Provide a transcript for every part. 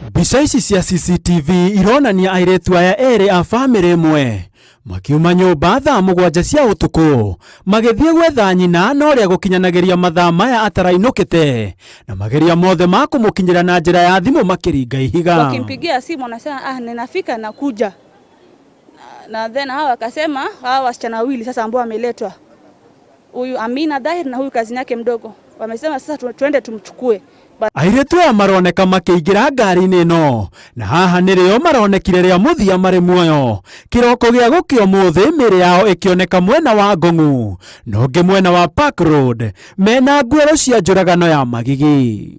Mbica ici cia CCTV ironania airĩtu aya erĩ a bamĩrĩ ĩmwe makiuma nyũmba thaa 7 cia ũtukũ magĩthiĩ gwetha nyina na ũrĩa gũkinyanagĩria mathaa maya atarainũkĩte na mageria mothe ma kũmũkinyĩra na njĩra ya thimũ makĩringa ihiga. Wakimpigia simu anasema ninafika nakuja. Na then hawa wakasema hawa wasichana wawili sasa ambao wameletwa, huyu Amina Dhahir na huyu cousin yake mdogo, wamesema sasa tuende tumchukue. Airĩtu aya maroneka makĩingĩra ngari-inĩ ĩno na haha nĩrĩo maronekire rĩa mũthia marĩ muoyo. Kĩroko gĩa gũkĩa ũmũthĩ mĩĩrĩ yao ĩkĩoneka mwena wa Ngong'u na ũngĩ mwena wa Park Road mena nguero cia njũragano ya magigi.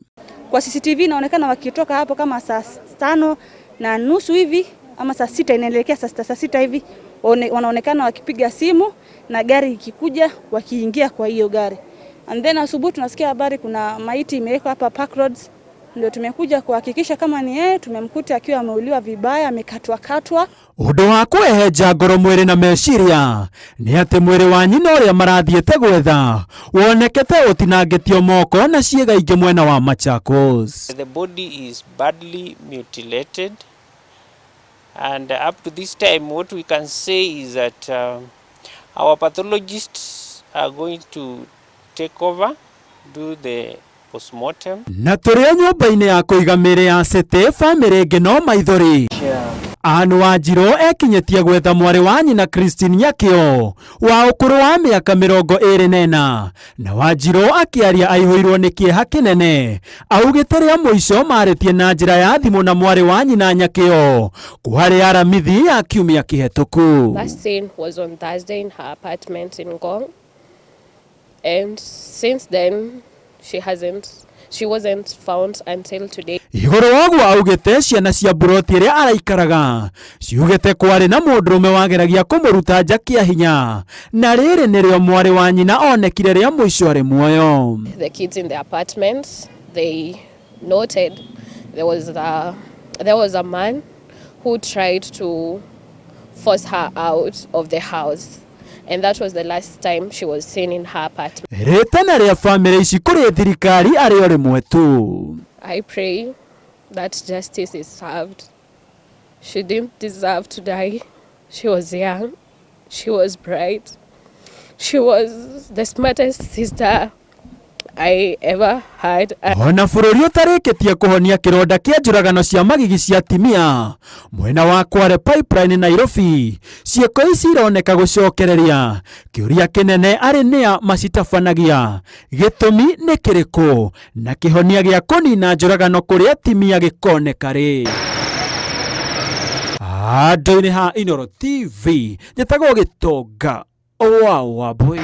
Kwa CCTV inaonekana wakitoka hapo kama saa 5:30 hivi ama saa 6 inaelekea saa 6 hivi, wanaonekana wakipiga simu na gari ikikuja wakiingia kwa hiyo gari. And then asubuhi tunasikia habari kuna maiti imewekwa hapa Park Roads, ndio tumekuja kuhakikisha kama ni yeye. Tumemkuta akiwa ameuliwa vibaya, amekatwa katwa. Ũndũ wa kũhehenja ngoro mwĩrĩ na meciria nĩ atĩ mwĩrĩ wa nyina ũrĩa marathiĩte gwetha wonekete ũtinangĩtio moko na ciĩga ingĩ mwena wa Machakos. The body is badly mutilated, and up to this time what we can say is that our pathologists are going to take over, do the postmortem. Na tũrĩ o nyũmba-inĩ ya kũiga mĩĩrĩ ya City, bamĩrĩ ĩngĩ no maithori. Anne Wanjirũ ekinyĩtie gwetha mwarĩ wa nyina Christine Nyakĩo wa ũkũrũ wa mĩaka 24, na Wanjirũ akĩaria aihũirwo nĩ kĩeha kĩnene augĩte rĩa mũico marĩtie na njĩra ya thimũ na mwarĩ wa nyina Nyakĩo kwarĩ Aramithi ya kiumia kĩhetũku. Last seen was on Thursday in her apartment in Ngong, and since then she wasn't found until today. Igũrũ wa ũguo augĩte ciana cia mburoti ĩrĩa araikaraga ciugĩte kwarĩ na mũndũrũme wageragia kũmũruta nja kĩa hinya, na rĩrĩ nĩrĩo mwarĩ wa nyina onekire rĩa mũico arĩ muoyo. The kids in the apartment, they noted there was a man who tried to force her out of the house, and that was the last time she was seen in her apartment. Rĩtana rĩa bamĩrĩ ici kũrĩ thirikari arĩ o rĩmwe tu. I pray that justice is served. She didn't deserve to die. She was young. She was bright. She was the smartest sister I ever had. Ona bũrũri ũtarĩkĩtie kũhonia kĩronda kĩa njũragano cia magigi cia atumia mwena wa Kware Pipeline Nairobi, ciĩko ici ironeka gũcokereria kĩũria kĩnene arĩ nĩa macitabanagia, gĩtũmi nĩ kĩrĩkũ na kĩhonia gĩa kũnina njũragano kũrĩ atumia gĩkoneka rĩ. Andũ-inĩ ha Inooro TV, njĩtagwo Gĩtonga wa Wambui.